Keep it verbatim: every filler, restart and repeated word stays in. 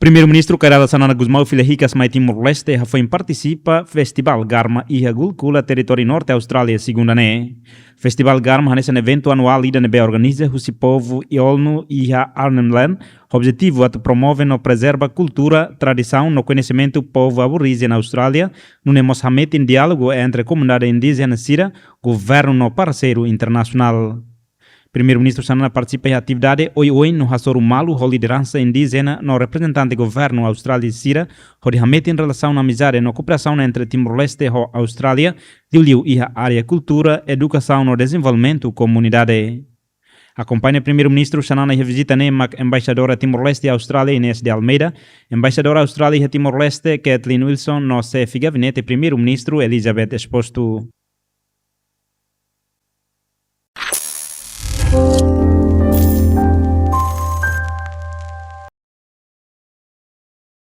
Primeiru-Ministru Kay Rala Xanana Gusmão fila hikas mai Timor-Leste hafoin partisipa Festival Garma iha Gulkula, territóriu norte Austrália, segunda ne'e. Festival Garma hanesan eventu anuál ida ne'ebé organiza husi povu Yolngu iha Arnhem Land, objetivu atu promove no prezerva kultura, tradisaun no koñesimentu povu aboríjene Austrália, nune'e mós hametin diálogu entre komunidade indíjena sira, governu no parseiru internasionál. Primeiru-Ministru Xanana partisipa iha atividade oioin no hasoru malu ho lideransa indíjena no reprezentante governu Austrália sira, hodi hametin relasaun amizade no kooperasaun entre Timor-Leste ho Austrália, liuliu iha área kultura, edukasaun no dezenvolvimentu komunidade. Akompaña Primeiru-Ministru Xanana iha vizita ne'e mak Embaixadora Timor-Leste iha Austrália, Inês de Almeida, Embaixadora Austrália iha Timor-Leste, Kathleen Wilson, no Xefe Gabinete Primeiru-Ministru, Elizabeth Exposto.